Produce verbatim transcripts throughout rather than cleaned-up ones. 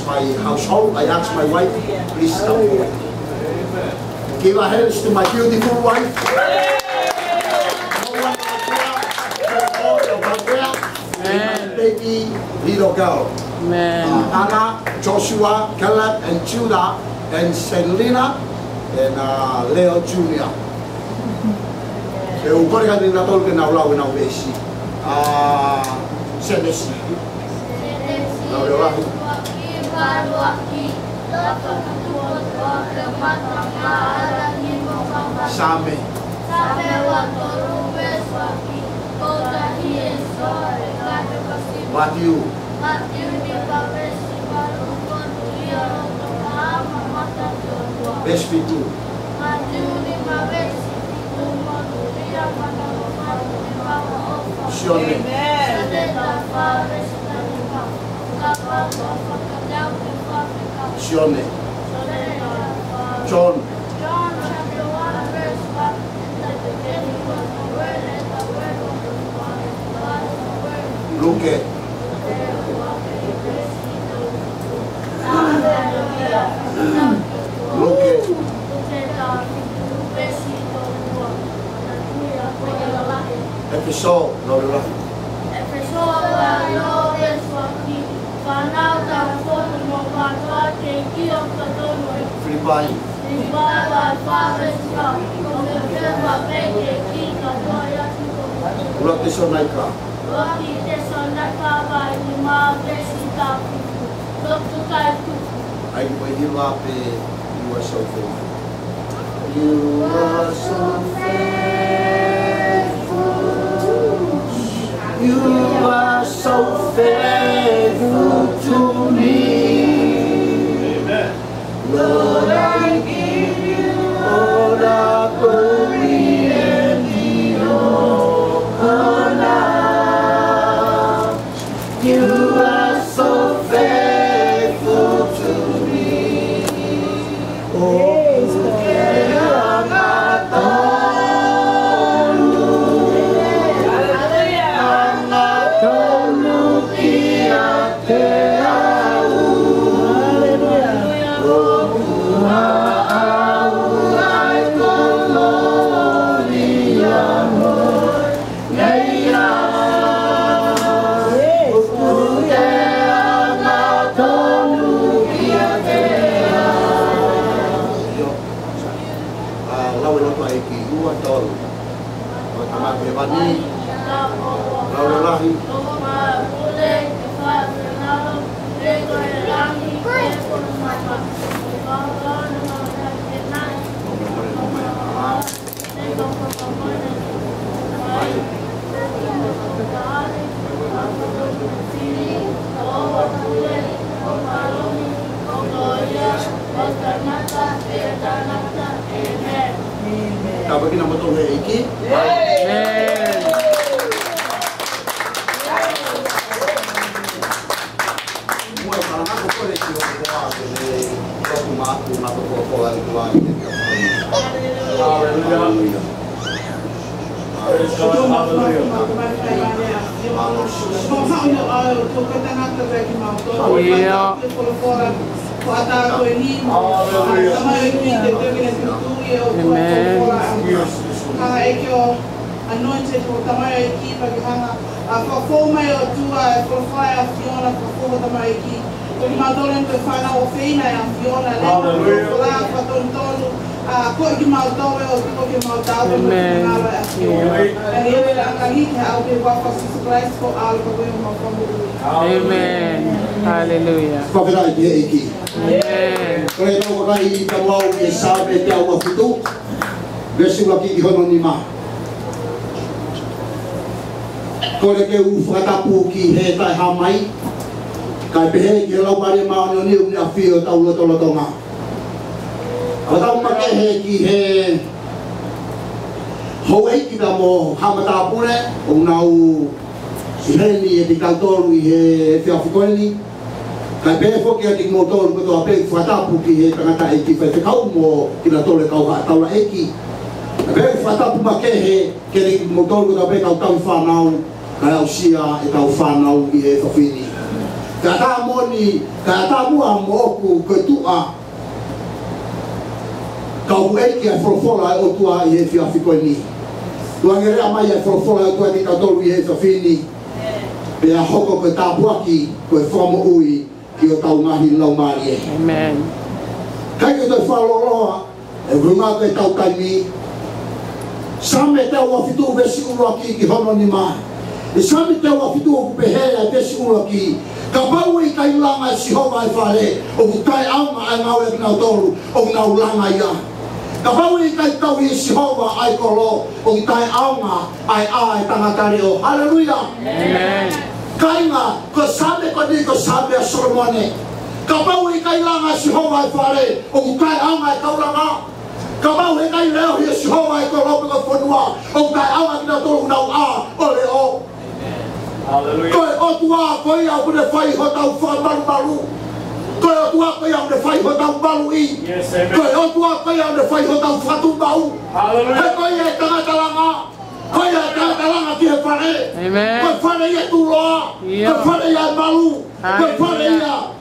My household, I ask my wife, please come forward. Give a hands to my beautiful wife. No one out there can hold your back there. And my baby little girl. Amen. Uh, Anna, Joshua, Caleb, and Judah, and Selena, and, uh, Leo Junior. ʻE u kole ka ne na tolu ke nau lau ʻenau veesi. Uh, Sēnesi. Lau leʻo lahi. Saame. Mātiu. Veesi fitu. Sione. Sione. John. Luke. Luke. ʻEfesō, lau leʻo lahi. Filipai. ʻUluaki Tesalonaika. ʻAi, ko e hiva pē, you are so faithful. You are so faithful. You are so faithful to me. Amen. Lord, I give you all the glory and the honor. You are so faithful to me. Oh, lau e lotu ʻa e ʻEiki, ua, tolu. ʻOtua Tamai ʻoku ʻi hēvani, lau leʻo lahi. Tāpuekina kimoutolu ʻe he ʻEiki. Amen. Muʻa e palanga ko kole ki o koa ke ne toku maku na ko ko ko ai ko ai. Hallelujah. Hallelujah. Praise God. Hallelujah. Hallelujah. Amen. Anointed ko e tamaioʻeiki, pea ke hanga ʻo fakafou mai ʻOtua e folofola ʻa e ʻAfiona, fakafou ko e tamaioʻeiki. Ko kimautolu eni ko e fānau ʻofeina ʻa e ʻAfiona, lea mai e folofola fakatonutonu, ʻa, ko kimautolu ʻe ʻOtua ke mau tau mo e finangalo ʻa e ʻAfiona. Amen. Ka ne ʻoua ʻe langa ki he ʻao pē ʻi he huafa ʻo Sīsū Kalaisi ko e ʻAlo pea ko homau Fakamoʻui. Amen. Hallelujah. Fakafetaʻi ki he ʻEiki. Amen. Ko e tau vakai ʻi he Saame teau uofulu mā fitu. Veesi ʻuluaki ki hono nima. Kole ke u fakatapu ki he taʻehāmai, kae pehē ki he Laumālie Māʻoniʻoni ʻoku ne ʻafio ʻi hotau lotolotonga. Fakatapu makehe ki he houʻeiki pea mo haʻa matāpule ʻoku nau ʻi heni ʻiate kitautolu ʻi he efiafi ko eni. Kae pehē foki kiate kimoutolu kotoa pē, fakatapu ki he tangataʻeiki faifekau mo kinautolu e kau haʻa taulaʻeiki. Kae pehē fakatapu makehe kiate kimoutolu kotoa pē kau tauhi fānau, kae aʻusia e kau fānau ʻi he efiafi ni. Ka tā moʻoni, ka tā muʻa moʻoku ko e tuʻa. Ka ʻoku ʻeiki ʻa e folofola ʻa e ʻOtua ʻi he efiafi ko eni. Tuku ange leva mai ʻa e folofola ʻa e ʻOtua kiate kitautolu ʻi he efiafi ni. Pea hoko ko e tāpuaki, ko e fakamoʻui ki hotau ngaahi laumālie. ʻĒmeni. ʻIkai ke u toe fakalōloa, ʻi he ʻuhinga ko ʻetau taimi. Saame teau uofitu veesi ʻuluaki ki hono nima. ʻI he Saame teau uofitu ʻoku pehē ʻa e veesi ʻuluaki: Kapau ʻe ʻikai langa ʻe Sihova ʻa e fale, ʻoku taʻeʻaonga ʻa e ngāue ʻa kinautolu ʻoku nau langa ia. Kapau ʻe ʻikai tauhi ʻe Sihova ʻa e kolo, ʻoku taʻeʻaonga ʻa e ʻā ʻa e tangata leʻo. Haleluia. ʻĒmeni. Kāinga, ko e Saame ko eni ko e Saame ʻa Solomone. Kapau ʻe ʻikai langa ʻe Sihova ʻa e fale, ʻoku taʻeʻaonga ʻa e kau langa. Kapau ʻe ʻikai leʻohi ʻe Sihova ʻa e kolo pe ko e fonua, ʻoku taʻeʻaonga kinautolu ʻoku nau ʻā ʻo leʻo. Haleluia. Ko e ʻOtua ko ia ʻoku ne fai hotau fakamalumalu. Ko e ʻOtua ko ia ʻoku ne fai hotau maluʻi. Yes, amen. Ko e ʻOtua ko ia ʻoku ne fai hotau fakatuʻumaʻu. Haleluia. He ko ia ʻa e tangata langa. Ko ia ʻa e tangata langa ki he fale. Amen. Ko e fale ia ʻoku tuʻuloa. Ia. Ko e fale ia ʻoku malu. Ko e fale ia. Haleluia.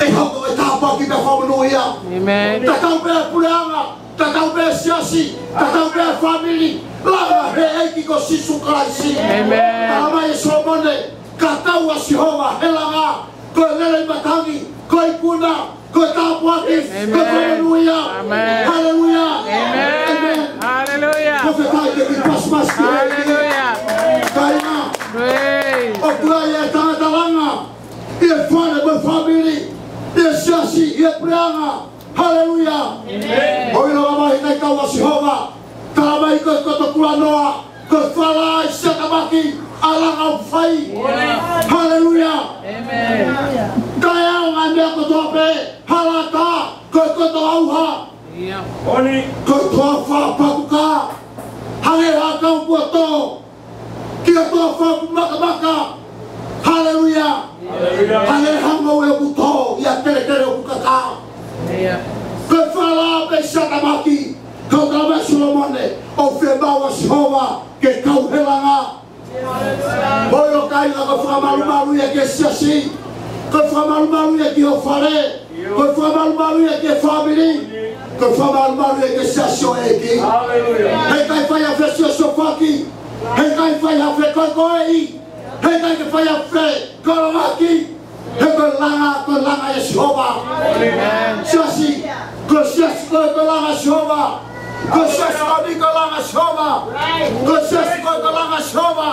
ʻE hoko ʻo tāpuaki pea fakamonūʻia. Amen. Tatau pē ʻa e puleʻanga, tatau pē ʻa e siasi, tatau pē ʻa e fāmili. Langa he ʻEiki ko Sīsū Kalaisi. Amen. Talamai ʻe Solomone, ka tau ʻa Sihova he langa, ko e lele ʻi matangi, ko e ikuna, ko e tāpuaki, amen, ko e fakamonūʻia. Amen. Haleluia. Amen. Amen. Haleluia. Ko e fēfē ke ki pasipasi ki he ʻEiki. Haleluia. Kāinga. Praise. ʻOku ʻi ai ʻa e tangata langa ʻi he fale mo e fāmili, ʻi he siasi, ʻi he puleʻanga. Haleluia. Amen. ʻOku ʻilo mai he ʻikai tau ʻa Sihova, talamai ko e koto kulanoa, ko e falā ʻi Siatamaki, ʻa e langa ʻoku fai. Amen. Haleluia. Amen. Taʻeʻaonga ʻa e meʻa kotoa pē, hala ata, ko e koto ʻauha. Ia. Ko e toafa pakuka, hangē ha ʻakau kuo tō ki ha toafa ʻoku makamaka. Haleluia. Haleluia. Hangē ha ngoue ʻoku tō ʻi ha kelekele ʻoku kakā. Ia. Ko e falā pē ʻi Siatamaki, ka ʻoku talamai ʻe Solomone, ʻoku fiemaʻu ʻa Sihova ke kau he langa. Haleluia. Mou ʻilo kāinga, ko e fakamalumalu ia ki he siasi. Ko e fakamalumalu ia ki ho fale. Ko e fakamalumalu ia ki he fāmili. Ko e fakamalumalu ia ki he siasi ʻo e ʻEiki. Haleluia. He ʻikai fai ha fesiosiofaki. He ʻikai fai ha fekoekoeʻi. He ʻikai ke fai ha fekoloaki. He ko e langa, ko e langa ʻia Sihova. Amen. Siasi, ko e siasi ko ē ko e langa ʻia Sihova. Ko e siasi ko eni ko e langa ʻia Sihova. Ko e siasi ko ē ko e langa ʻia Sihova.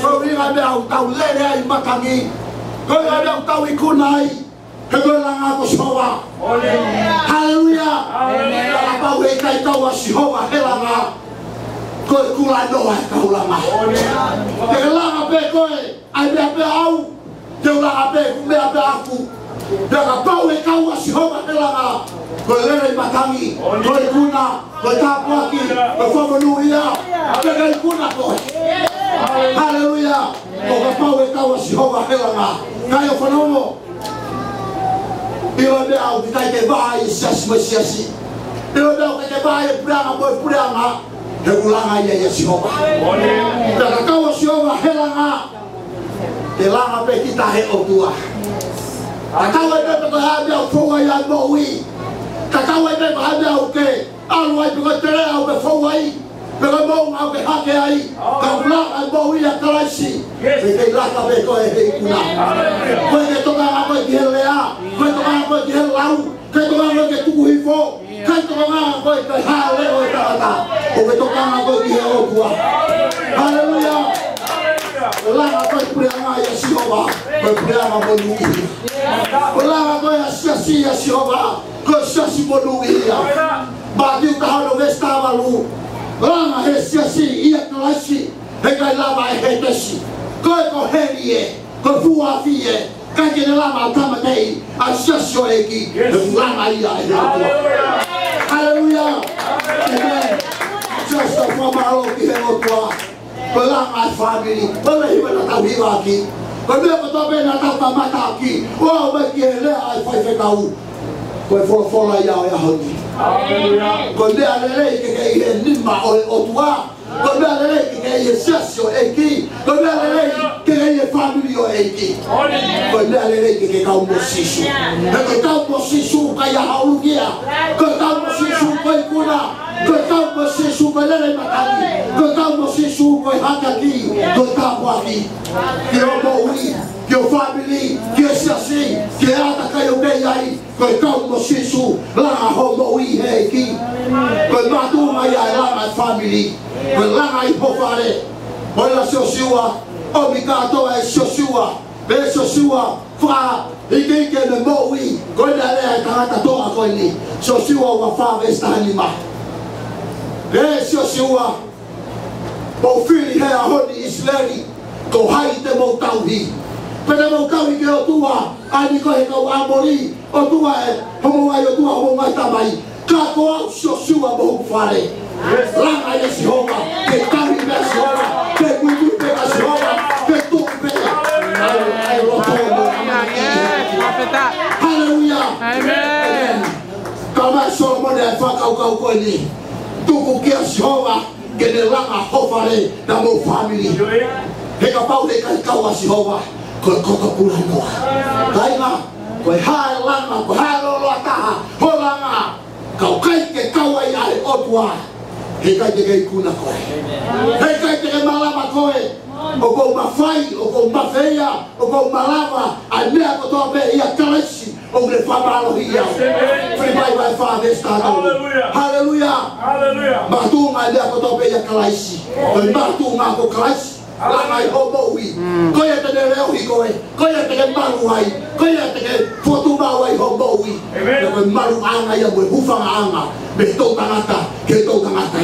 Ko e ʻuhinga meʻa ʻoku tau lele ai ʻi matangi. Ko e ʻuhinga meʻa ʻoku tau ikuna ai. He ko e langa ko Sihova. Amen. Haleluia. Amen. Kapau ʻe ʻikai tau ʻa Sihova he langa, ko e kulanoa ʻa e kau langa. Amen. He langa pē koe, ʻai meʻa pē ʻaʻau, te u langa pē ʻeku meʻa pē ʻaʻaku. Pea kapau ʻe kau ʻa Sihova he langa, ko e lele ʻi matangi, ko e ikuna, ko e tāpuaki, ko e fakamonūʻia, pea ko e ikuna koe. Haleluia. Ko e kapau ʻe kau ʻa Sihova he langa. Kāinga, fanongo. ʻIlo e meʻa ʻoku ʻikai ke vaʻa ʻa e siasi mo e siasi. ʻIlo e meʻa ʻoku ʻikai ke vaʻa ʻa e puleʻanga mo e puleʻanga. He ʻoku langa ia ʻia Sihova. Pea ka kau ʻa Sihova he langa, te langa pē kita he ʻOtua. Tatau ai pē pe ko e hā e meʻa ʻoku fou ai ʻa e moʻui. Tatau ai pē pe ko e hā e meʻa ʻoku ke ʻalu ai, pe ko e teleʻa ʻoku ke fou ai, pe ko e moʻunga ʻoku ke hake ai, ka ʻoku langa ʻa e moʻui ʻia Kalaisi. Yes. Pea ke laka pē koe he ikuna. Hallelujah. ʻOku ʻikai ke tokanga koe ki he lea, ʻoku ʻikai tokanga koe ki he lau, ʻoku ʻikai tokanga koe ki he tuku hifo, ʻoku ʻikai tokanga koe ki he hā e leʻo ʻo e tangata, ʻoku ke tokanga koe ki he ʻOtua. Haleluia. Langa ko e puleʻanga ʻia Sihova, ko e puleʻanga monūʻia. Langa ko e siasi ʻia Sihova, ko e siasi monūʻia. Mātiu taha ono veesi taha valu. Langa he siasi ʻia Kalaisi, he ʻikai lava ʻe he tesi. Ko e ko heli ē, ko e fuʻu afi ē, ʻikai ke ne lava ʻo tāmateʻi ʻa e siasi ʻo e ʻEiki, he ʻoku langa ia ʻe he ʻOtua. Haleluia. Amen. Siasi, tau fakamālō ki he ʻOtua. Ko e langa ʻa e fāmili, ko e hiva naʻa tau hivaʻaki. Ko e meʻa kotoa pē naʻa tau kamataʻaki, ʻo aʻu mai ki he lea ʻa e faifekau. Ko e folofola ia ʻo e ʻaho ni. Haleluia. Ko e meʻa lelei ke ke ʻi he nima ʻo e ʻOtua. Ko e meʻa lelei ke ke ʻi he siasi ʻo e ʻEiki. Ko e meʻa lelei ke ke ʻi he fāmili ʻo e ʻEiki. Ko e meʻa lelei ke ke kau mo Sīsū. He ko e kau mo Sīsū ʻikai ha ʻulungia. Ko e kau mo Sīsū ko e ikuna. Ko e kau mo Sīsū ko e lelei matangi. Ko e kau mo Sīsū ko e hakaki. Ko e tāpuaki ki hoʻo moʻui, ki ho fāmili, ki he siasi, ki he ʻātakai ʻoku ke ʻi ai. Ko e kau mo Sīsū, langa hoʻo moʻui he ʻEiki. Ko e makatuʻunga ia e langa e fāmili. Ko e langa ʻi ho fale. Ko e ʻuhinga Siosiua, ʻomi kātoa ʻe Siosiua, pea Siosiua, fakaʻikiʻiki ʻene moʻui, ko e lea e tangata toʻa ko eni. Siosiua ua fā veesi taha nima. Pea Siosiua, mou fili he ʻaho ni ʻIsileli, ko hai te mou tauhi? Pe te mou tauhi ki he ʻotua ʻa eni ko e kau ʻAmoli, ʻotua ʻe homou ʻai ʻotua homou ngaahi tamai? Ka ko au Siosiua mo hoku fale, langa ʻia Sihova, ke tauhi pē ʻa Sihova, ke muimui pē kia Sihova, ke tuku pē ʻa e, ʻa e loto mo e ʻamanaki. Haleluia. Ka mai Solomone e fakakaukau ko eni, tuku kia Sihova ke ne langa ho fale mo ho fāmili. He kapau he ʻikai kau ʻa Sihova, ko e koto pulanoa. Kāinga, ko e hā e langa, ko e hā e lōloa taha ho langa, ka ʻoku ʻikai ke kau ai ʻa e ʻOtua, he ʻikai te ke ikuna koe. He ʻikai te ke malava koe. ʻOku ou mafai, ʻoku ou mafeia, ʻoku ou malava ʻa e meʻa kotoa pē ʻia Kalaisi ʻoku ne fakamālohiʻi au. Filipai vahe fā veesi taha tolu. Haleluia. Makatuʻunga e meʻa kotoa pē ʻia Kalaisi. Ko e makatuʻunga ko Kalaisi. Langa ʻi hoʻo moʻui. Ko ia te ne leʻohi koe. Ko ia te ke malu ai. Ko ia te ke fokotuʻu maʻu ai hoʻo moʻui. Ko e maluʻanga ia mo e hūfangaʻanga mei he toʻutangata ki he toʻutangata.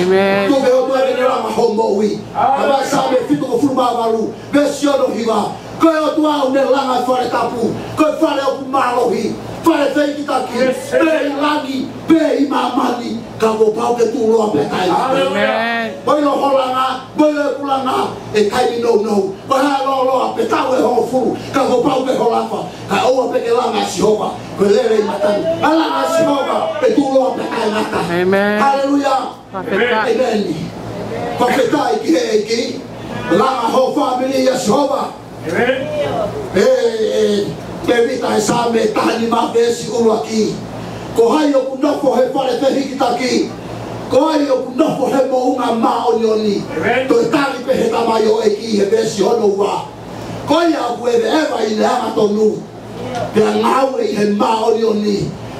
Tuku ke ʻOtua ke ne langa hoʻo moʻui. Ka mai Saame fitungofulu mā valu, veesi ono hiva. Ko e ʻOtua ʻoku ne langa e fale tapu, ko e fale ʻoku mālohi, fale fehikitaki, pē ʻi langi, pē ʻi māmani, ka kuo pau ke tuʻuloa pē taʻengata. Mo ʻilo ho langa, mo ʻilo ʻeku langa, ʻi he taimi nounou, ko e hā e lōloa pe taʻu ʻe hongofulu, ka kuo pau ke holofa, kae ʻoua pē ke langa ʻa Sihova, ko e lelei matangi. Ka langa ʻa Sihova, ʻe tuʻuloa pē taʻengata. Haleluia. Fakafetaʻi. ʻĒmeni. Fakafetaʻi ki he ʻEiki. Langa ho fāmili ʻia Sihova. ʻĒ, ʻe, Tēvita, ʻi he Saame taha nima veesi ʻuluaki. Ko hai ʻoku nofo he fale fehikitaki? Ko hai ʻoku nofo he moʻunga māʻoniʻoni? Toe tali pē he tamaioʻeiki he veesi hono ua. Ko ia ʻoku ʻeveʻeva ʻi he angatonu, pea ngāue ʻi he māʻoniʻoni,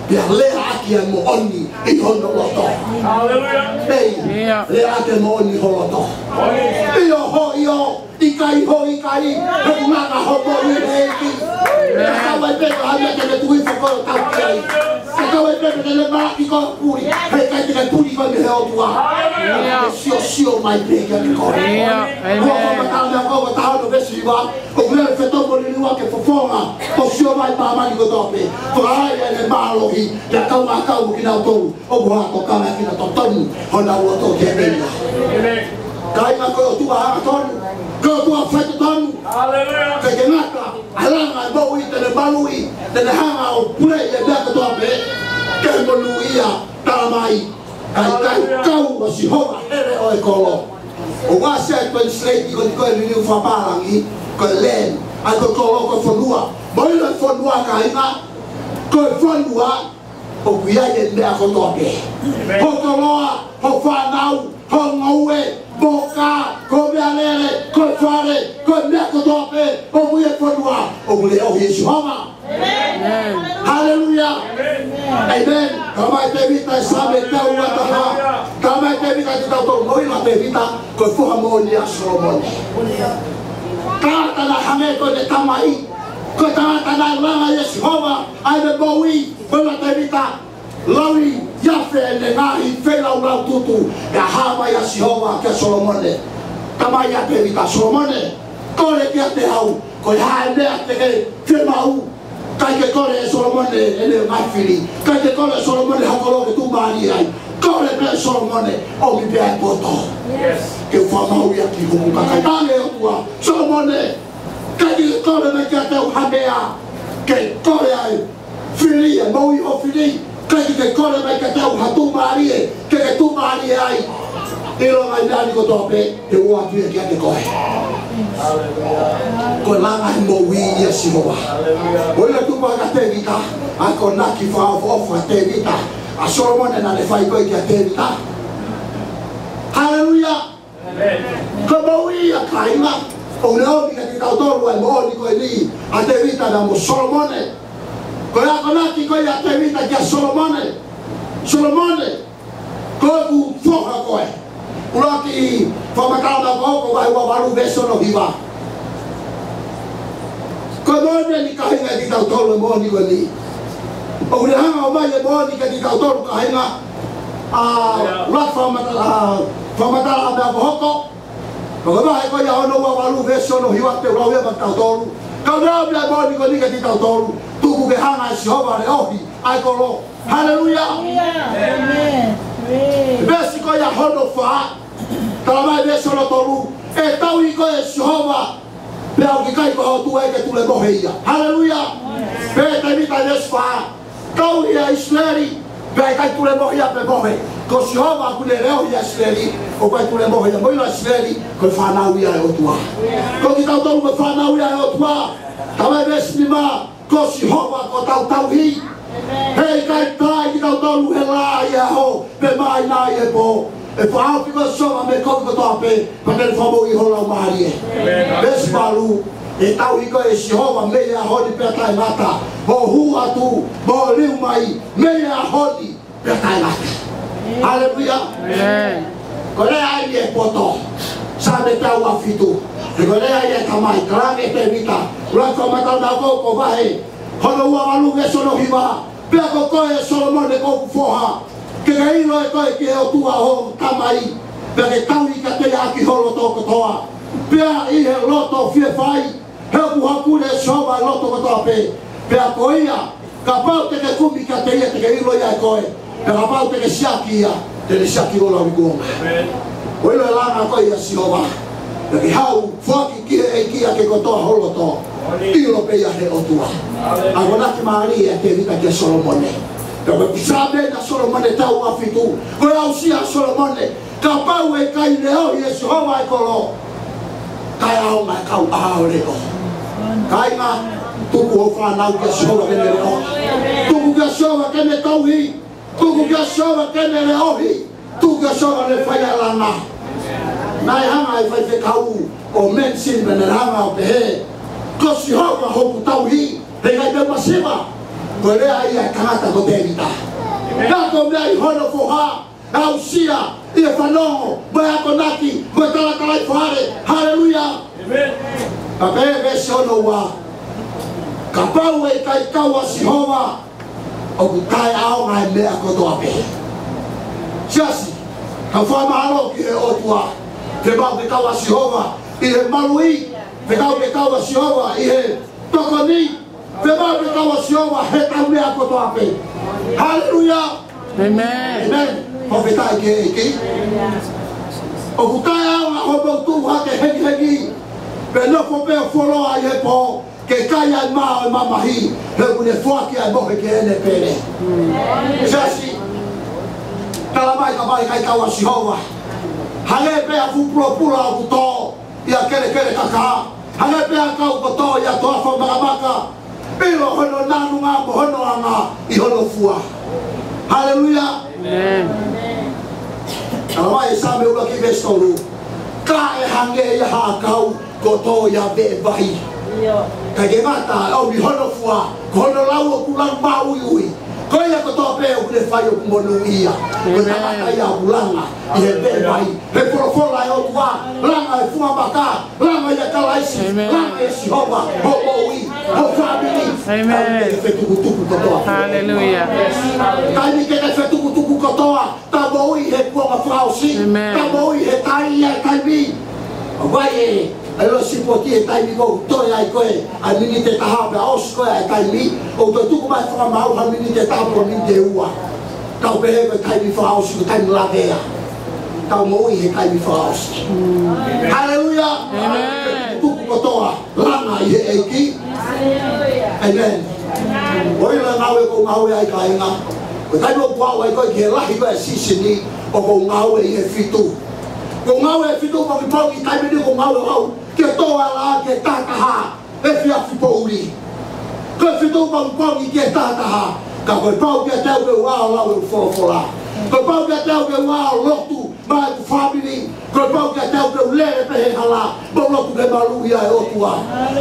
pea leaʻaki ʻa e moʻoni ʻi hono loto. Haleluia. Pea leaʻaki ʻa e moʻoni ʻi ho loto. ʻIo hoʻo ʻio, ʻikai hoʻo ʻikai, he ʻoku langa hoʻo moʻui ʻe he ʻEiki. Pea kau ai pē ka hanga ke ne tui fakaʻotautau ki ai. Pea kau ai pē ka ne malaki koe ʻo puli, he ʻikai te ke puli koe mei he ʻOtua. Ke siosio mai pē kia koe. ʻĒmeni. Ko e fakamatala ko e taha ono veesi hiva. ʻOku lele fetō mo liliu ʻa e fofonga ʻo Sihova ʻi māmani kotoa pē. Fakaai ʻene mālohi, pea kaungā kau mo kinautolu ʻoku ʻi ai ha tokanga ʻi he totonu honau loto ki he ʻEiki. Kāinga, ko e ʻOtua angatonu, ko e ʻOtua faitotonu. Haleluia. ʻIkai ke ngata ʻi he langa e moʻui, te ne maluʻi, te ne hanga ʻo puleʻi e meʻa kotoa pē, ke monūʻia, tala mai. Ka ʻikai kau ʻa Sihova hele ʻo e kolo. ʻOku ʻasi ʻa e translate ko eni ko e liliu fakapālangi, ko e land. ʻA ia ko e kolo ko e fonua. Mo ʻilo e fonua, kāinga, ko e fonua ʻoku ʻi ai e meʻa kotoa pē. Ho koloa, ho fānau, ho ngoue, mo e kā, ko e meʻalele, ko e fale, ko e meʻa kotoa pē ʻoku ʻi he fonua, ʻoku leʻohi ʻe Sihova. ʻĒmeni. Haleluia. ʻĒmeni. Tala mai Tēvita ʻi he Saame teau ua taha. Tala mai Tēvita kiate kitautolu, mo ʻilo ʻa Tēvita, ko e foha moʻoni ʻa Solomone. Tangata naʻe hangē ko ʻene tamai. Ko e tangata naʻe langa ʻia Sihova ʻa ʻene moʻui, mo ʻilo ʻa Tēvita, lau ʻi afe ʻene ngaahi feilaulau tutu, pea hā mai ʻa Sihova kia Solomone. Tala mai ʻa Tēvita, Solomone, kole kiate au, ko e hā e meʻa te ke fiemaʻu? ʻIkai ke kole ʻe Solomone ʻene ngaahi fili. ʻIkai ke kole ʻe Solomone ha kolo ke tuʻumālie ai. Kole pē ʻe Solomone, ʻomi pē ʻa e poto. Yes. Ke u fakamaauʻi ʻaki hoku kakai. Tala ange ʻe he ʻOtua, Solomone, ʻikai ke kole mai kiate au ha meʻa ke kole ai. Fili, ʻa e moʻui ʻo e fili, ʻikai ke ke kole mai kiate au ha tuʻumālie ke ke tuʻumālie ai. ʻIlo mai ʻa e meʻa ni kotoa pē, te u ʻoatu ia kiate koe. Ko e langa ʻo e moʻui ʻia Sihova. Ko ia tupu ai kia Tēvita ʻa e akonaki fakaʻofoʻofa kia Tēvita, ʻa Solomone naʻa ne fai ko ē kia Tēvita. Haleluia. Ko e moʻui ia kāinga, ʻoku ne ʻomi kiate kitautolu ʻa e moʻoni ko eni ʻa Tēvita pea mo Solomone. Ko e akonaki ko ia ʻa Tēvita kia Solomone. Solomone, ko hoku foha koe. ʻUluaki Fakamatala Meʻa Hokohoko vahe ua valu veesi hono hiva. Ko e moʻoni eni kāinga kiate kitautolu e moʻoni ko eni. ʻOku ne hanga ʻo ʻomai e moʻoni kiate kitautolu kāinga. ʻA, ʻuluaki Fakamatala, ʻa, Fakamatala Meʻa Hokohoko. Ko e vahe ko ia hono ua valu veesi hono hiva te u lau ia maʻa kitautolu. Ka ʻoku ne ʻomi ʻa e moʻoni ko eni kiate kitautolu. Tuku ke hanga ʻe Sihova ʻo leʻohi ʻa e kolo. Haleluia. Amen. Veesi ko ia hono fā. Talamai veesi hono tolu, ʻe tauhi koe ʻe Sihova, pea ʻoku ʻikai ko ho ʻOtua ia ke tulemohe ia. Haleluia. Pea taimi ʻi he veesi fā, tauhi ʻa ʻIsileli, pea ʻikai tulemohe ia pe mohe. Ko Sihova ʻoku ne leʻohi ʻa ʻIsileli, ʻoku ʻikai tulemohe ia. Mou ʻilo ʻa ʻIsileli ko e fānau ia ʻa e ʻOtua. Ko kitautolu ko e fānau ia ʻa e ʻOtua. Talamai veesi nima, ko Sihova ko hotau tauhi. He ʻikai taaʻi kitautolu he lā ʻi he ʻaho, pe māhina ʻi he pō. ʻE fakahaofi koe ʻe Sihova mei he kovi kotoa pē, pea te ne fakamoʻui ho laumālie. Veesi valu, ʻe tauhi koe ʻe Sihova mei he ʻaho ni pea taʻengata, mo ho hū atu, mo ho liu mai, mei he ʻaho ni pea taʻengata. Haleluia. Amen. Ko e lea ia ʻa e poto. Saame teau uofulu mā fitu. Ko e lea ia ʻa e Tamai, talaange kia Tēvita. ʻUluaki Fakamatala Meʻa Hokohoko vahe hono ua valu veesi hono hiva. Pea ko koe ʻe Solomone ko hoku foha, ke ke ʻilo ʻe koe ki he ʻOtua ʻo hoʻo tamai, pea ke tauhi kiate ia ʻaki ho loto kotoa, pea ʻi he loto fie fai. He ʻoku hakule ʻe Sihova ʻa e loto kotoa pē. Pea ko ia, kapau te ke kumi kiate ia te ke ʻilo ia ʻe koe. Pea kapau te ke siʻaki ia, te ne siʻaki ho lauikuonga. Amen. Ko e ʻilo e langa ko ia ʻa Sihova. Pea ke haʻu, foaki ki he ʻEiki ʻaki kotoa ho loto. ʻIlo pē ia he ʻOtua. Amen. Akonaki mālie ʻa Tēvita kia Solomone. Pea ko e Saame ʻa Solomone teau uofulu mā fitu. Ko e aʻusia ʻa Solomone. Kapau ʻe ʻikai leʻohi ʻe Sihova e kolo, taʻeʻaonga e kau ʻa ʻo leʻo. Kāinga, tuku hoʻo fānau kia Sihova ke ne leʻo. Tuku kia Sihova ke ne tauhi. Tuku kia Sihova ke ne leʻohi. Tuku kia Sihova ke ne fai ʻa e langa. Naʻe hanga ʻe he faifekau ʻo mention pea ne hanga ʻo pehē, ko Sihova hoku tauhi, he ʻikai te u masiva. Ko e lea ia ʻa e tangata ko Tēvita. Naʻe ko e meʻa ʻi hono foha, aʻusia ʻi he fanongo, mo e akonaki, mo e talatalaifale. Haleluia. Amen. Pea pehē veesi hono ua, kapau ʻe ʻikai kau ʻa Sihova, ʻoku taʻeʻaonga e meʻa kotoa pē. Siasi, ka fakamālō ki he ʻOtua, fekau ke kau ʻa Sihova ʻi he maluʻi, fekau ke kau ʻa Sihova ʻi he tokoni, fekau ke kau ʻa Sihova heʻetau meʻa kotoa pē. Haleluia. Amen. Amen. Fakafetaʻi ki he ʻEiki. ʻOku taʻeʻaonga hoʻomou tuʻu hake hengihengi, pea nofo pē ʻo fuoloa ʻi he pō, ke kai ʻa e mā ʻo e mamahi, he ʻoku ne foaki ʻa e mohe ki heʻene pele. Siasi, talamai kapau ʻe ʻikai kau ʻa Sihova, hangē pē ha fuʻu pulopula ʻoku tō ʻi ha kelekele kakā. Hangē pē ha ʻakau kuo tō ʻi ha toafa makamaka. ʻIlo hono nanunga mo hono anga ʻi hono fua. Haleluia. Amen. Talamai ʻe Saame ʻuluaki veesi tolu, ka ʻe hangē ia ha ʻakau kuo tō ʻi ha veʻe vai. ʻIo. Kae ʻikai ke ngata, ʻomi hono fua, ko hono lau ʻoku lau māuiui. Ko ia kotoa pē ʻoku ne fai ʻoku monūʻia. Ko e Amen. Tangata ia ʻoku langa ʻi he veʻe vai. He folofola ʻa e ʻOtua, langa ʻi he funga maka, langa ʻia Kalaisi, Amen. Langa ʻia Sihova, hoʻo moʻui, hoʻo fāmili. Amen. Taimi ke fetukutuku kotoa. Haleluia. Taimi ke fetukutuku kotoa, tau moʻui he kuonga fakaʻosi, Amen. Tau moʻui he taimi ʻa e taimi. ʻOku ʻi ai e, ʻa e loi sipoti he taimi ʻoku toe ai ko ē ʻa e miniti ʻe taha pea ʻosi ko ē ʻa e taimi, ʻoku toe tuku mai fakamaau ha miniti ʻe taha pe ko e miniti ʻe ua. Tau pehē ko e taimi fakaʻosi, ko e taimi lavea. Tau moʻui he taimi fakaʻosi. Haleluia. Amen. Tuku kotoa, langa ʻi he ʻEiki. Amen. ʻOku ʻi ai e ngāue ʻoku ou ngāue ai kāinga. Ko e taimi ʻoku ou ʻalu ai ko ē ki he lahi ko ē ʻa e sīsini, ʻoku ou ngāue ʻi he fitu. Ko e ngāue ʻe fitu pongipongi, taimi ni ko e ngāue ʻaʻau ke tō ʻa e laʻā ki he taha taha, efiafi poʻuli. Ko e fitu pongipongi ki he taha taha, ka ko e pau kiate au ke u ʻalu ʻo lau e folofola. Ko e pau kiate au ke u ʻalu ʻo lotu maʻa ʻeku fāmili. Ko e pau kiate au ke u lele pē he hala, mo lotu ke maluʻi ʻa e ʻOtua.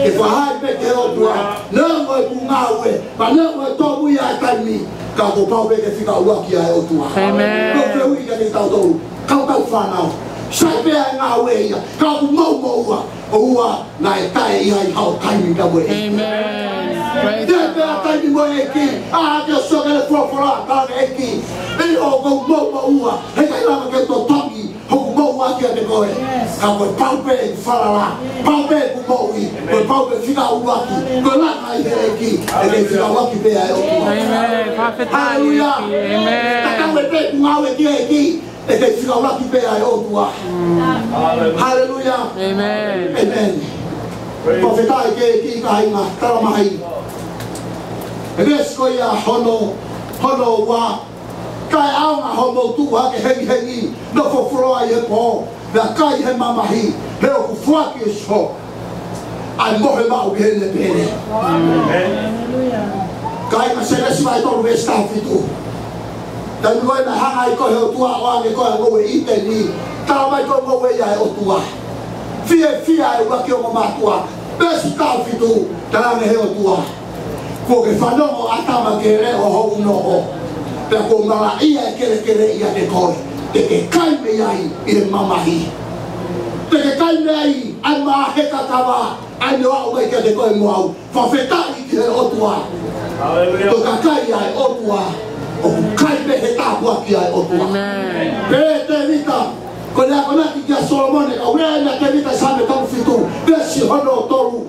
Ke fakahā pē ki he ʻOtua, neongo ʻeku ngāue, pea neongo e tōmui ʻa e taimi, ka kuo pau pē ke fika ʻuluaki ʻa e ʻOtua. ʻĒmeni. Ko e fehuʻi kiate kitautolu, kau kau fānau. Sai pē ʻa e ngāue ia, ka ʻoku mou moʻua, ʻoua naʻa taʻe ʻi ai haʻo taimi pea mo e ʻEiki. ʻĒmeni. Praise the Lord. Taʻe pē ʻa e taimi mo e ʻEiki, ʻā ke sio ki he folofola, ka ke ʻEiki. ʻE ʻoku mou moʻua, heʻikai lava ke totongi hoku moʻua kiate koe. Yes. Ka ko e pau pē ʻeku falala, pau pē ʻeku moʻui, ko e pau pē fika ʻuluaki, ko e laka ʻi he ʻEiki, ʻe kei fika ʻuluaki pē ʻa e ʻOtua. ʻĒmeni. Fakafetaʻi. Haleluia. ʻEiki. ʻĒmeni. Tatau ai pē ʻeku ngāue ki he ʻEiki, ʻe kei fika ʻuluaki pē ʻa e ʻOtua. Mm. Haleluia. ʻĒmeni. ʻĒmeni. Fakafetaʻi ki he ʻEiki kāinga, tala mai. ʻE veesi ko ia hono, hono ua, kae ʻaonga hoʻomou tuʻu hake hengihengi, nofo fuoloa ʻi he pō, pea kai he mamahi, he ʻoku foaki ʻe Sihova ʻa e mohe maʻu ki heʻene pele. Kāinga, Sēnesi vahe tolu veesi taha fitu. Taimi ko ē naʻe hanga ai ko ē ʻe he ʻOtua ʻo ʻoange ko ē ʻa e ngoue ʻi ʻĪteni, tala mai ko e ngoue ia ʻa e ʻOtua. Fiefia e ʻuluaki ongo mātuʻa. Veesi taha fitu, talaange ʻe he ʻOtua: Kuo ke fanongo, ʻĀtama, ki he leʻo ʻo hoku noho, pea kuo malaʻia e kelekele ʻiate koe. Te ke kai mei ai ʻi he mamahi. Te ke kai mei ai ʻa e maʻa he kakava, ʻa ia naʻe aʻu mai kiate koe mo au. Fakafetaʻi ki he ʻOtua. Haleluia. Ko e kakai ʻa e ʻOtua, ʻoku kai mei he tāpuaki ʻa e ʻOtua. ʻĒmeni. Pehē ʻe Tēvita, ko e akonaki kia Solomone, ka ʻoku lea ʻa Tēvita, Saame tolu fitu, veesi hono tolu.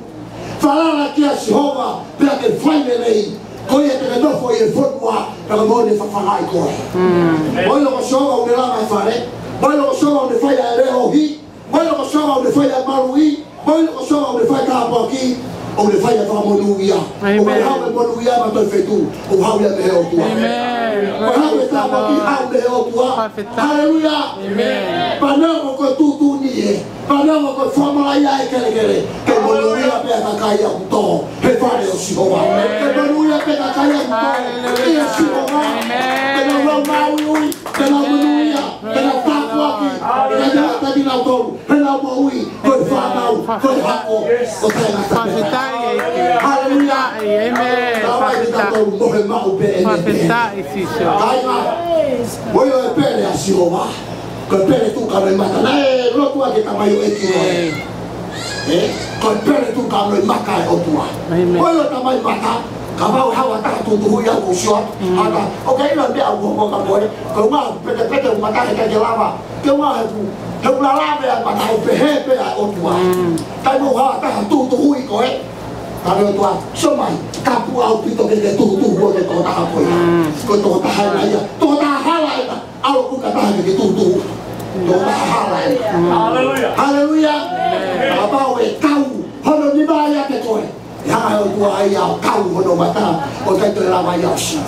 Falala kia Sihova, pea ke fai lelei, ko ia te ke nofo ʻi he fonua, pea ko e moʻoni ʻe fafangaʻi koe. Mm. Moʻoni ko Sihova ʻoku ne langa e fale, moʻoni ko Sihova ʻoku ne fai ʻa e leʻohi, moʻoni ko Sihova ʻoku ne fai ʻa e maluʻi, moʻoni ko Sihova ʻoku ne fai e tāpuaki, ʻoku ne fai ʻa e fakamonūʻia. ʻĒmeni. ʻOku ʻikai haʻu e monūʻia mei ha toe feituʻu, ʻoku haʻu ia mei he ʻOtua. ʻĒmeni. ʻOku ʻikai haʻu e tāpuaki, haʻu mei he ʻOtua. Fakafetaʻi. Haleluia. ʻĒmeni. Pea neongo ko e tuʻutuʻuni ē, pea neongo ko e fakamalaʻia e kelekele, ke monūʻia pē ʻa e kakai ʻoku tō he fale ʻo Sihova. ʻĒmeni. Ke monūʻia pē ʻa e kakai ʻoku tō ʻia Sihova. ʻĒmeni. Ke nau lau maui ui, ke nau monūʻia, ke nau tāpuaki, ke nau tāpuaki kinautolu, ke nau moʻui ko e fānau, ko e hako ʻo taʻengata. Fakafetaʻi, ʻEiki. Haleluia. ʻĒmeni. Ka ʻoku ʻikai ke tau mohe maʻu pē ʻene pele. Fakafetaʻi, Sīsū. Kāinga, ko e pele ʻa Sihova, ko e pele tuʻu kanoʻi mata. Naʻe lotua ke tamai ʻo ʻEiki ʻo e. ʻĒmeni. Ē, ko e pele tuʻu kanoʻi mata ʻa e ʻOtua. ʻĒmeni. Ko e tamai mata, kapau ʻe haʻu ha taha tutuhuʻi au ʻo sio atu. Mm. Ha taha, ʻoku ke ʻilo meʻa ʻoku hoko kia koe, ko e ʻuhinga petepete ʻo e mata heʻikai ke lava. Ke ʻuhinga he ʻoku, he ʻoku lalave ʻa e mata ʻo pehē pē ʻa e ʻOtua. Mm. Taimi ʻoku haʻu ha taha tutuhuʻi koe, pehē ʻe he ʻOtua, sio mai, tapu ʻaupito ke ke tutuhu ʻo ke tokotaha ko ia. Mm. Ko e tokotaha ena ia, tokotaha hala ena. ʻAlu ʻo kau ki ha taha ke ke tutuhu. Tokotaha hala ē. Haleluia. Haleluia. Kapau ʻe kau hono nima ʻiate koe, ʻe hanga ʻe he ʻOtua ia ʻo kau hono mata, ʻo ʻikai toe lava ia ʻo sio.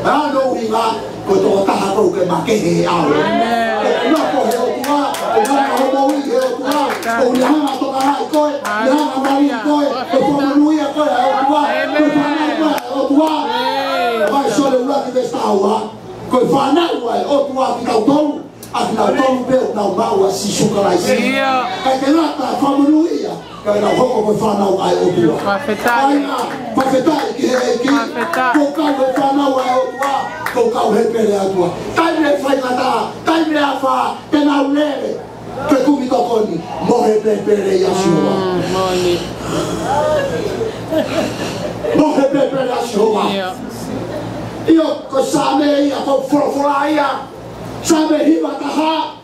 Ko hono ʻuhinga, ko e tokotaha koe ʻoku ke makehe ai. ʻĒmeni. ʻOku nofo he ʻOtua, ʻoku nofo hoʻo moʻui he ʻOtua, ʻoku ne hanga ʻo tokanga ʻi koe, ne hanga ʻo mali koe, ʻoku fakamonūʻia koe ʻe he ʻOtua, ʻoku fānau koe ʻe he ʻOtua. ʻĒmeni. Vahe Sione ʻuluaki veesi taha ua. Ko e fānau ʻa e ʻOtua kitautolu, ʻa kinautolu pē ʻoku nau maʻu ʻa Sīsū Kalaisi. ʻIo. ʻIkai ke ngata he fakamonūʻia, ka nau hoko ko e fānau ʻa e ʻOtua. Fakafetaʻi. Kāinga, fakafetaʻi ki he ʻEiki. Fakafetaʻi. Kuo kau he fānau ʻa e ʻOtua, kuo kau he pele ʻa e ʻOtua. Taimi ʻe faingataʻa, taimi ʻe afā, te nau lele, fekumi tokoni, mohe pē pele ʻia Sihova. Mm, moʻoni. Mohe pē pele ʻia Sihova. ʻIo. ʻIo, ko e Saame ia, ko e folofola ia. Saame hiva taha.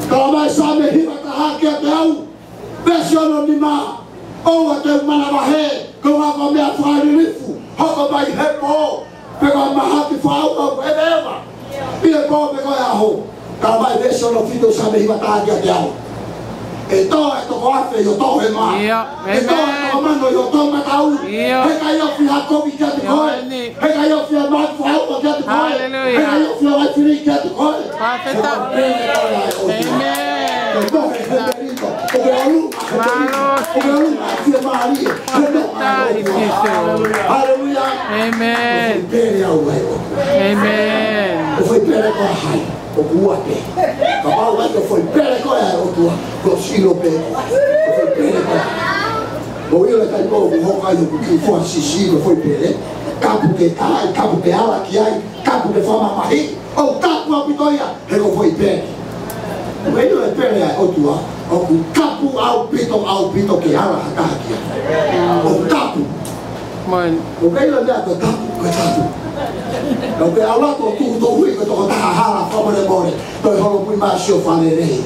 Tala mai Saame hiva taha kiate au. Veesi hono nima. ʻOua te u manavahē, ko e ʻuhinga ko e meʻa fakalilifu, hoko mai he pō, pe ko e mahaki fakaʻauʻau ʻoku ʻeveʻeva ʻi he pō pe ko e ʻaho. Tala mai veesi hono fitu Saame hiva taha kiate au. ʻE tō e toko afe ʻi hoʻo tō he mā. ʻIo, ʻe tō e ʻēmeni. Toko mano ʻi hoʻo tō matau. ʻIo. Heʻikai ofi ha kovi kiate koe. ʻIo, ʻēmeni. Heʻikai ofi ha mahaki fakaʻauʻau kiate koe. Haleluia. Heʻikai ofi ha vaifili kiate koe. Fakafetaʻi. He ko e pele ʻa e ʻOtua. ʻĒmeni. Ko Mālō, mālō, mālō. Haleluia. Amen. Amen. Ko e foʻi pele ko hai, ʻoku ua pē. Kapau ʻoku ke foʻi pele ko e ʻa e ʻOtua, ko sino pē. Ko e foʻi pele ko hai. Mo ila kai mo ʻoku hoka ʻi ʻoku ki fua sisi ko e foʻi pele. Tapu ke tai, tapu ke ala ki ai, tapu ke fakamamahiʻi. ʻOku tapu ʻaupito ia, he ko e foʻi pele. Ko e ʻilo e pele ʻa e ʻOtua, ʻoku tapu ʻaupito, ʻaupito ke ala ha taha ki ai. ʻOku tapu. Mai. ʻOku ke ʻilo meʻa ko e tapu, ko e tapu. ʻOku ke ala ko e tuʻutuʻuni ko e tokotaha hala fakamolemole, toe holopui mai ʻo sio fakalelei.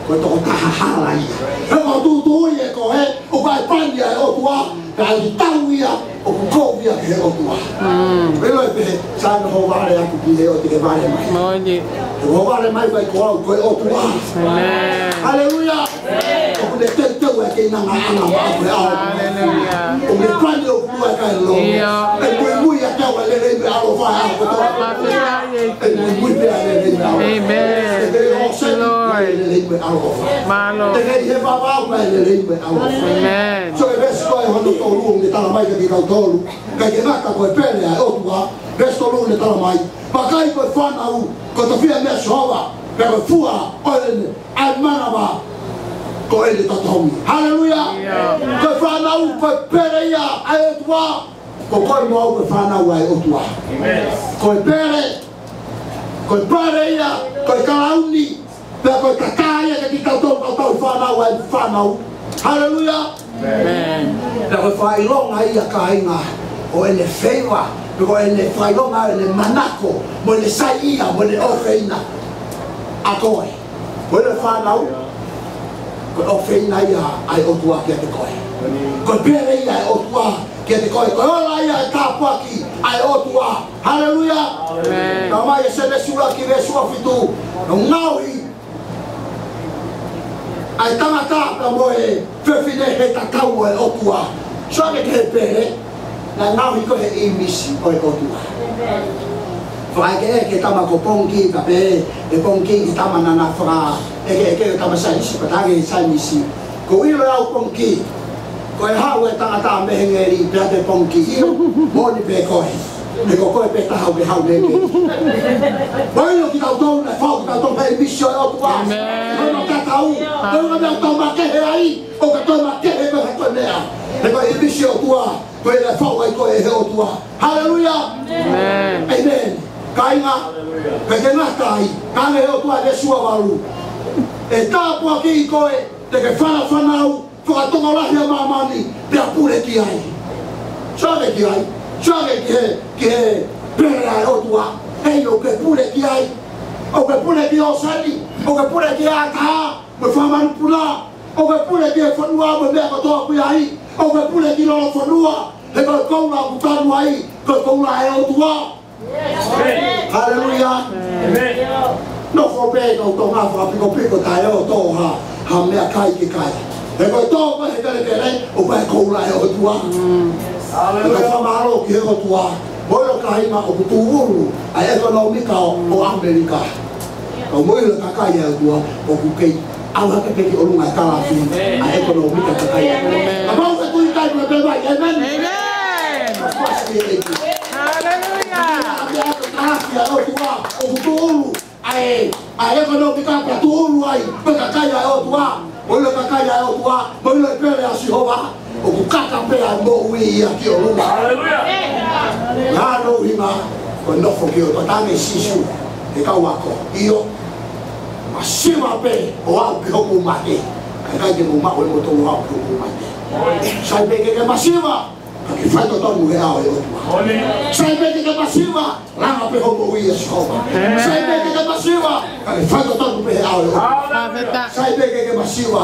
Ko e tokotaha hala ia. He ko e tuʻutuʻuni ʻe koe, ʻoku ʻi ai e pani ʻa e ʻOtua, ka ʻi ai e tau ia, ʻoku kovi ia ki he ʻOtua. Mm. Pea ʻilo ē pehē, sai no ho vale aku ki he ʻOtua ke vale mai. Moʻoni. Ke ho vale mai fai ko au, ko e ʻOtua. Amen. Haleluia. ʻOku ne teuteu ʻa e keinanga ʻana maʻa ko e ʻao. Haleluia. ʻOku ne pani ʻoku ua kai lo. Ia. ʻE muimui ʻa e kau ʻa e lelei mo e ʻaloʻofa ʻa e ʻOtua. Fakafetaʻi ʻEiki. ʻE muimui pē ʻa e lelei mo e ʻaloʻofa. Amen. ʻE te o Thank you, Lord. Lelei mo e ʻaloʻofa. Mālō. Te ke ʻi he vavau mo e lelei mo e ʻaloʻofa. Amen. So e veesi ko e hono tolu ʻoku ne tala mai kiate kitautolu. ʻIkai ke ngata ko e pele ʻa e ʻOtua, veesi tolu ʻoku ne tala mai. Vakai ko e fānau, ko e tofiʻa meia Sihova, pea ko e fua ʻo ʻene manava, ko ʻene totongi. Haleluia. Ia. Ko e fānau, ko e pele ia ʻa e ʻOtua, ko koe mo au ko e fānau ʻa e ʻOtua. Amen. Ko e pele, ko e pele ia, ko e kalauni, pea ko e tatā ia kiate kitautolu, kitautolu fānau ʻa e fānau. Haleluia. Amen. Pea ko e fakaʻilonga ia kāinga ʻo ʻene favor, pe ko ʻene fakaʻilonga ʻene manako, mo ʻene saiʻia, mo ʻene ʻofeina ʻa koe. Ko e fānau, ko e ʻofeina ia ʻa e ʻOtua kiate koe. Ko e pele ia ʻa e ʻOtua kiate koe. Ko e ola ia ʻa e tāpuaki ʻa e ʻOtua. Haleluia. Amen. Tau mai ʻe Sēnesi ua ki he veesi ua fitu. Naʻe ngaohi ʻa e tangata pea mo e fefine he tatau ʻo e ʻOtua. Sio ange ki he pele, naʻe ngaohi koe he ʻīmisi ʻo e ʻOtua. Fakaʻekeʻeke tama ko Pongi, ka pehē ʻe Pongi ki he tama naʻa na fakaʻekeʻeke, tama saienisi, pea talaange ʻe he saienisi. Ko e ʻilo ʻe au Pongi, ko e haʻu e tangata mei he ngeli pea te Pongi. ʻIo, moʻoni pē koe. He ko koe pē taha ʻoku ke haʻu mei he ngeli. Ko e ʻilo kitautolu naʻe fai kitautolu he ʻīmisi ʻo e ʻOtua. Amen. Ko e matatau. Ko e ʻuhinga meʻa ʻoku tau makehe ai, ʻoku tau makehe ko e hā ko e meʻa. He ko e ʻīmisi ʻo e ʻOtua, ko e naʻe fai ai koe ʻe he ʻOtua. Haleluia. Amen. Amen. Kāinga, pea ke ngata ai, talaange ʻe he ʻOtua he veesi ua valu. ʻE tāpuakiʻi koe, te ke fanafana au, fakatokolahi ʻa māmani, pea pule ki ai. Sio ange ki ai, sio ange ki he, ki he pele ʻa e ʻOtua. ʻEi, ʻoku ke pule ki ai. ʻOku ke pule ki ʻōseni, ʻoku ke pule ki ʻātaha, mo e fanga manupuna, ʻoku ke pule ki he fonua, mo e meʻa kotoa ʻoku ʻi ai, ʻoku ke pule ki lolofonua, he ko e koula ʻoku tanu ai, ko e koula ʻa e ʻOtua. Haleluia. Amen. Nofo pē kau Tonga fakapikopiko taʻe ʻoto ha, ha meʻakai ke kai. He ko e tō ko ē he kelekele, ʻoku ʻi ai e koula ʻa e ʻOtua. Haleluia. Ka fakamālō ki he ʻOtua. Mo e ʻilo kāinga ʻoku tūʻulu ʻa e ʻekonōmika ʻo, ʻo ʻAmelika. Ka mo e ʻilo kakai ʻa e ʻOtua, ʻoku kei ʻalu hake pē ki ʻolunga e kalafi ʻa e ʻekonōmika kakai. Amen. Kapau ʻoku ke tui kai mo e pehē mai, amen. Amen. Ka kuasi e ʻEiki. Haleluia. Ka ʻoku kalafi ʻa e ʻOtua, ʻoku tūʻulu ʻa e, ʻa e ʻekonōmika pea tūʻulu ai, mo e kakai ʻa e ʻOtua, mo e ʻilo kakai ʻa e ʻOtua, mo e ʻilo e pele ʻa Sihova. ʻOku kaka pē ʻa e moʻui ia ki ʻolunga. Haleluia. Naʻa nau hinga, ko e nofo ki ʻolunga, talaange ʻe Sīsū ki he kau ako. ʻIo, masiva pē ʻo aʻu ki hoku mate. Kae ʻikai te mou maʻu ʻe moutolu ʻo aʻu ki hoku mate. Sai pē ke ke masiva, ka ke faitotonu he ʻao ʻo e ʻOtua. Sai pē ke ke masiva, langa pē hoʻo moʻui ʻia Sihova. Amen. Sai pē ke ke masiva, ka ke faitotonu pē he ʻao ʻo e ʻOtua. Fakafetaʻi. Sai pē ke ke masiva,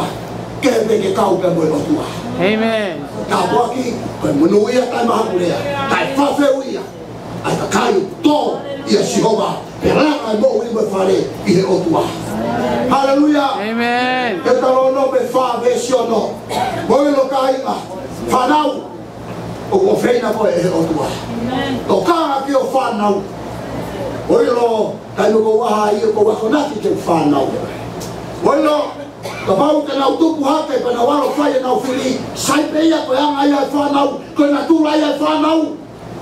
ke pē ke kau pē mo e ʻOtua. Amen. Tāpuaki, ko e monūʻia taʻe mahakulea, taʻe fafeuʻia ʻa e kakai ʻoku tō ʻia Sihova, pea langa e moʻui mo e fale ʻi he ʻOtua. Haleluia. Amen. He talanoa pē fā veesi ono. Mo e ʻilo kāinga, fānau, ʻoku ʻofeina koe ʻe he ʻOtua. Tokanga ki hoʻo fānau. Mo e ʻilo, taimi ʻoku ou ʻalu ai ʻoku ou akonaki ki he fānau. Mo e ʻilo, Kapau te nau tupu hake pea nau ʻalu ʻo fai ʻenau fili, sai pē ia ko e anga ia e fānau, ko e natula ia e fānau.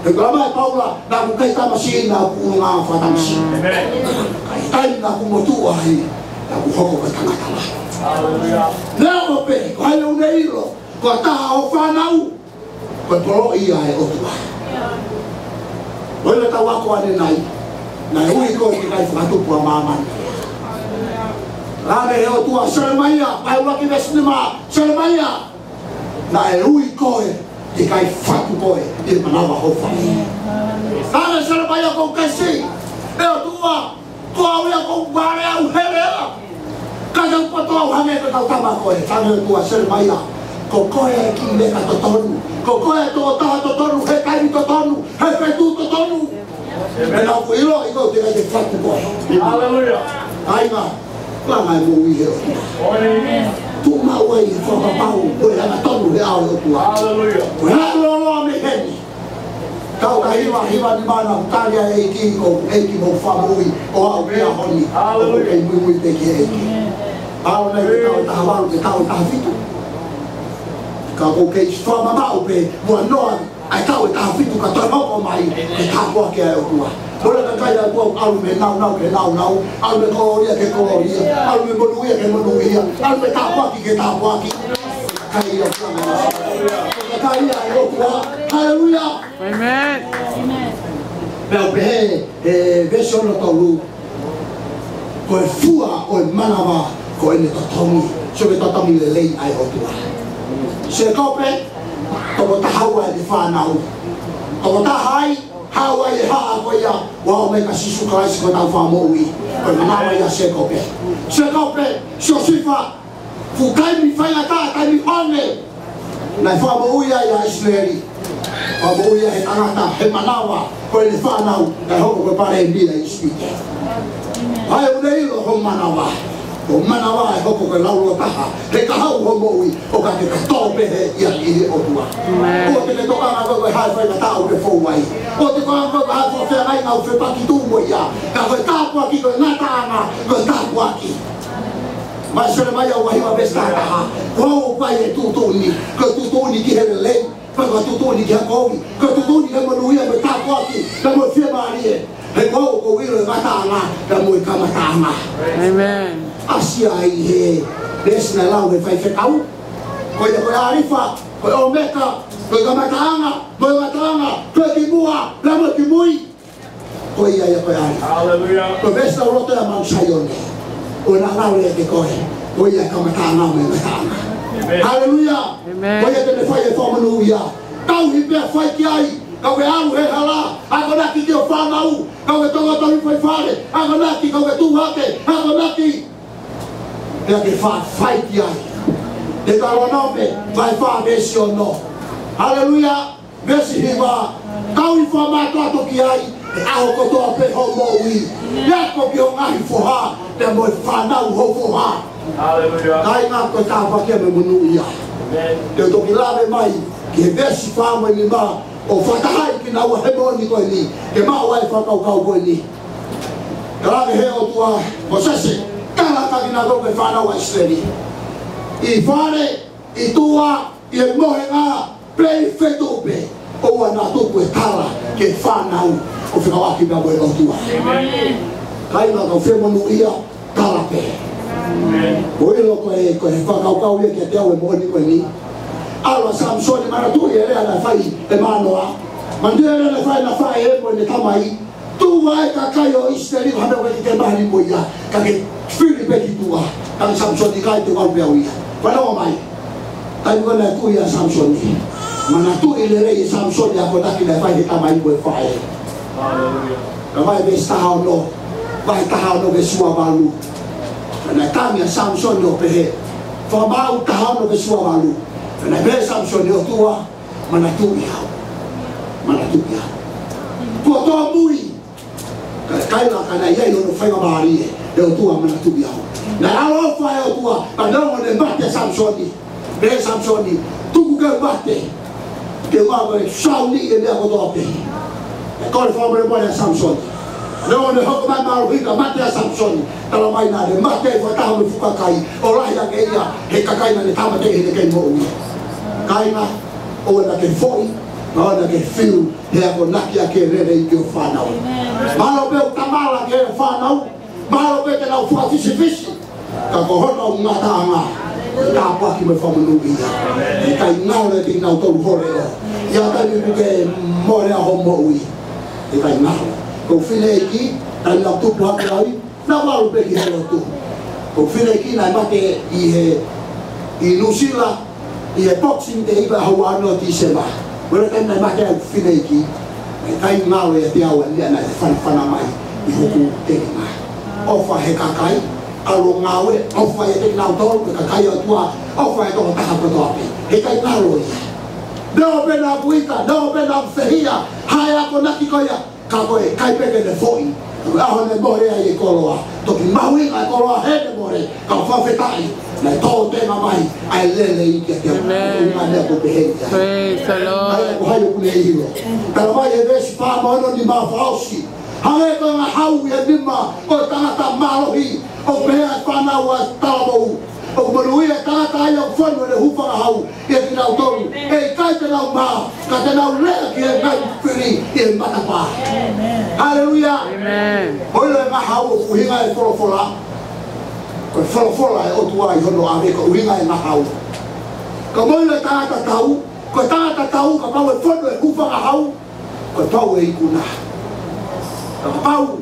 He ko e ʻomai ʻe Paula, naʻa ku kei tamasiʻi, naʻa ku ʻulungaanga fakatamasiʻi. Ka ʻi he taimi naʻa ku motuʻa ai, naʻa ku hoko ko e tangata lahi. Haleluia. Neongo pē, ko hai ʻoku ne ʻilo, ko e taha hoʻo fānau, ko e poloʻi ia ʻa e ʻOtua. Ko e ʻilo ʻetau ako ʻanenai, naʻe ui koe ke kai fakatupu ʻa māmani. Lave he ʻOtua, Selemaia, vahe ʻuluaki veesi nima, Selemaia, naʻe ui koe ke kai fatu koe ʻi he manava ho fale. Lave Selemaia ko kesi, ʻe ʻOtua, ko au ia ʻoku ou vale au hele au. Ka tau poto au hangē ko e kau tama ko ē, tangi ʻOtua Selemaia. Ko koe ʻa e kiʻi leka totonu. Ko koe ʻa e tokotaha totonu, he taimi totonu, he feituʻu totonu. Meʻa naʻa ku ʻiloʻi koe te u kai fatu koe. Haleluia. Kāinga, langa e moʻui he ʻOtua. Amen. Tuʻu maʻu ai he fakapapau, ko e angatonu he ʻao ʻo e ʻOtua. Haleluia. Ko e ʻalu loloa mei heni. Taʻu taha hiva, hiva nima naʻa ku tali ai ʻEiki, ko ʻEiki mo Fakamoʻui, ʻo aʻu ki he ʻaho ni. Haleluia. Ko e muimui pē ki he ʻEiki. Aʻu nai ke taʻu taha valu, ke taʻu taha fitu. Ka ko e kei fakamamaʻu pē, ua noa, ʻa e taʻu ʻe taha fitu ka toe hoko mai, ke tāpuaki ʻa e ʻOtua. Mole kakai ʻa e ʻOtua ʻalu mei he nāunau ki he nāunau, ʻalu mei he kolōlia ki he kolōlia, ʻalu mei he monūʻia ki he monūʻia, ʻalu mei he tāpuaki ki he tāpuaki. Kakai ia ʻo e ʻOtua. Kakai ia ʻa e ʻOtua. Haleluia. Amen. Pea ʻoku pehē he veesi hono tolu, ko e fua ʻo e manava ko ʻene totongi, sio ki he totongi lelei ʻa e ʻOtua. Sēkope, tokotaha ua ʻene fānau. Tokotaha ai, haʻu ai e haʻa ko ia, ʻo aʻu mai kia Sīsū Kalaisi ko hotau Fakamoʻui. Ko e manava ia ʻo Sēkope. Sēkope, Siosifa, fuʻu taimi faingataʻa, taimi ʻoange, naʻe fakamoʻui ai ʻa ʻIsileli. Fakamoʻui ai he tangata, he manava, ko ʻene fānau, naʻe hoko ko e palēmia ʻi ʻIsipite. Hai ʻoku ne ʻilo ho manava, ho manava ʻe hoko ko e laulōtaha he kahaʻu ho moʻui, ʻo ka te ka tō pehē ia ki he ʻOtua. Amen. ʻOua te ke tokanga koe ko e hā e faingataʻa ʻoku ke fou ai. ʻOua te ke tokanga koe ko e hā e faʻahinga ʻoku ke fepaki tuʻu mo ia. Ka ko e tāpuaki, ko e ngataʻanga, ko e tāpuaki. Mai Selemaia ua hiva veesi taha taha. Ko au ʻoku ʻi ai e tuʻutuʻuni. Ko e tuʻutuʻuni ki he lelei. Pea ko e tuʻutuʻuni ki he kovi. Ko e tuʻutuʻuni ki he monūʻia mo e tāpuaki. Pea mo e fiemālie. He ko au ʻoku ou ʻilo e ngataʻanga pea mo e kamataʻanga. Amen. ʻAsi ai he veesi naʻe lau he faifekau. Ko ia ko e ʻAlifa, ko e ʻOmeka, ko e kamataʻanga, mo e ngataʻanga, ko e kimuʻa, pea mo e kimui. Ko ia ia ko e ʻAlifa. Haleluia. Ko e veesi ʻoku loto ia Mount Zion. ʻOku na lau lelei ki he kovi. Ko ia kamataʻanga mo e ngataʻanga. Amen. Haleluia. Amen. Ko ia te ne fai e fakamonūʻia. Tauhi pea fai ki ai. Ka ke ʻalu he hala, akonaki ki hoʻo fānau. Ka ke tokoto hifo ʻi fale, akonaki, ka ke tuʻu hake, akonaki. Pea ke fa-, fai ki ai. Teutalōnome, vahe fā veesi ono. Haleluia. Veesi hiva, tauhi fakamātoato ki ai, he ʻaho kotoa pē hoʻo moʻui. Pea ko ki hoʻo ngaahi foha, pea mo e fānau hoʻo foha. Haleluia. Kāinga, ko e tāpuaki ia mo e monūʻia. Amen. Te u toki lave mai ki he veesi fā mo e nima, ʻo fakatahaʻi kinaua he moʻoni ko eni, ke maʻu ai e fakakaukau ko eni. Talaange he ʻOtua, Mōsese, tala kia kinautolu ko e fānau ʻa ʻIsileli, ʻi fale, ʻi tuʻa, ʻi he mohenga, pe ʻi he feituʻu pē, ʻoua naʻa tuku e tala ki he fānau ʻo fekauʻaki pea mo e ʻOtua. Amen. Kāinga, kau fie monūʻia, tala pē. Amen. ʻOku ʻilo ko e, ko e fakakaukau ia kiate au e moʻoni ko eni. ʻAlu ʻa Samisoni, manatuʻi e lea naʻe fai ʻe Mānoa. Manatuʻi e lea naʻe fai ʻe he faʻē mo ʻene tamai. Tuʻu ʻa e kakai ʻo ʻIsileli, hana ko e ke mali mo ia, ka ke fili pē ki tuʻa. Ka ko Samisoni, ʻikai, te u ʻalu pē au ia. Fanongo mai. Taimi ko ē naʻe tuʻu ai ʻa Samisoni, manatuʻi lelei ʻe Samisoni e akonaki naʻe fai ʻe he tamai mo e faʻē. Haleluia. Ka vahe veesi taha ono, vahe taha ono veesi ua valu. Naʻe tangi ʻa Samisoni ʻo pehē, Fakamaau taha ono veesi ua valu. Naʻe pehē ʻe Samisoni, ʻOtua, manatuʻi au. Manatuʻi au. Kuo tōmui. Ka, kāinga, ka naʻe ʻi ai hono faingamālie, ʻe ʻOtua, manatuʻi au. Naʻe ʻaloʻofa e ʻOtua, ka neongo ne mate ʻa Samisoni. Pehē ʻe Samisoni, Tuku ke u mate, ke u maʻu e sauni e meʻa kotoa pē. Naʻe kole fakamolemole ʻa Samisoni. Neongo ne hoko mai mālohi ka mate ʻa Samisoni, talamai naʻa ne mate ʻi he fakataha mo e fuʻu kakai, ʻo lahi ange ia he kakai naʻa ne tāmateʻi heʻene kei moʻui. Kāinga, ʻoua naʻa ke foʻi, ʻoua naʻa ke fiu he akonaki ʻa e lelei ki hoʻo fānau. Mālō pē ʻoku tamala ki he fānau, mālō pē te nau fakafisifisi, ka ko hono ngataʻanga, tāpuaki mo e fakamonūʻia. ʻIkai ngalo ʻiate kinautolu ho leʻo. ʻI he taimi ʻoku ke mole ai hoʻo moʻui, ʻikai ngalo. Ko e fineʻeiki, taimi naʻa ku tupu hake ai, naʻa ku ʻalu pē ki he lotu. Ko e fineʻeiki naʻe mate ʻi he, ʻi Nuʻusila, ʻi he Boxing Day, ʻi he ʻaho uanoa ʻo Tīsema. Ko e taimi naʻe mate ai e fineʻeiki, ʻikai ngalo ʻiate au ʻa e meʻa naʻe fanafana mai ʻi hoku telinga. ʻOfa he kakai, ʻalu ʻo ngāue, ʻofa ʻiate kinautolu, ko e kakai ʻo e ʻOtua, ʻofa he tokotaha kotoa pē. Heʻikai ngalo ia. Neongo pē naʻa ku ʻita, neongo pē naʻa ku fehia, ha akonaki ko ia, ka ko e ʻikai pē ke ne foʻi. Ko e ʻaho ne mole ai e koloa. Toki mahuʻinga e koloa heʻene mole. Ka fakafetaʻi, naʻe tō tenga mai ʻa e lelei kiate au. Amen. ʻUhinga ia ʻoku pehē ai. Praise the Lord. ʻA ia ko hai ʻoku ne ʻilo. Talamai ʻe he veesi fā mo ono, nima fakaʻosi. Hangē ko e ngahau ʻi he nima ʻo e tangata mālohi, ʻoku pehē ʻa e fānau ʻa e talavou. ʻOku monūʻia e tangata ia ʻoku fonu ʻene hūfanga hau ʻiate kinautolu. ʻE ʻikai te nau mā, ka te nau lea ki he ngaahi fili ʻi he matapā. Haleluia. Amen. Mou ʻilo e ngahau ʻoku ʻuhinga e folofola. Ko e folofola ʻa e ʻOtua ʻi hono ʻave ko e ʻuhinga e ngahau. Ka mou ʻilo e tangata tau, ko e tangata tau kapau ʻe fonu e hūfanga hau, ko e pau e ikuna. Ka kapau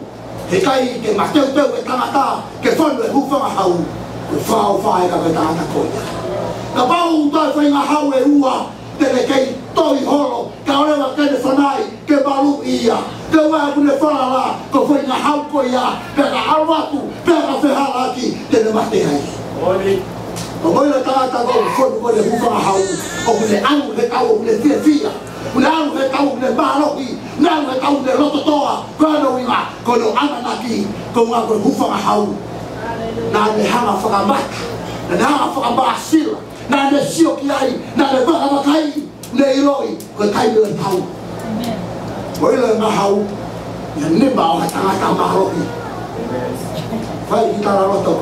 heʻikai ke mateuteu e tangata ke fonu e hūfanga hau, ko e fāʻofā ʻa e kau tangata ko ia. Kapau ʻe toe fai ngahau ʻe ua, te ne kei toi holo, kae ʻoua ke ne fanai, ke maluʻi ia. Kae ʻoua ʻoku ne falala, ko e fai ngahau ko ia, pea ka ʻalu atu, pea ka fehālaaki, te ne mate ai. Mou ʻilo e tangata ko ē ʻoku fonu ko ē ʻene hūfanga hau, ʻoku ne ʻalu he tau, ʻoku ne fiefia. ʻOku ne ʻalu he tau, ʻoku ne mālohi, ʻoku ne ʻalu he tau, ʻoku ne lototoʻa, ko hono ʻuhinga, ko hono ʻamanaki, ko e ʻuhinga ko e hūfanga hau. Naʻa ne hanga ʻo fakamata, naʻa ne hanga ʻo fakamāsila, naʻa ne sio ki ai, naʻa ne vakavakai, ne ʻiloʻi, ko e taimi ʻo e tau. Mou ʻilo e ngahau, ʻi he nima ʻo ha tangata mālohi. Fai ki tala loto.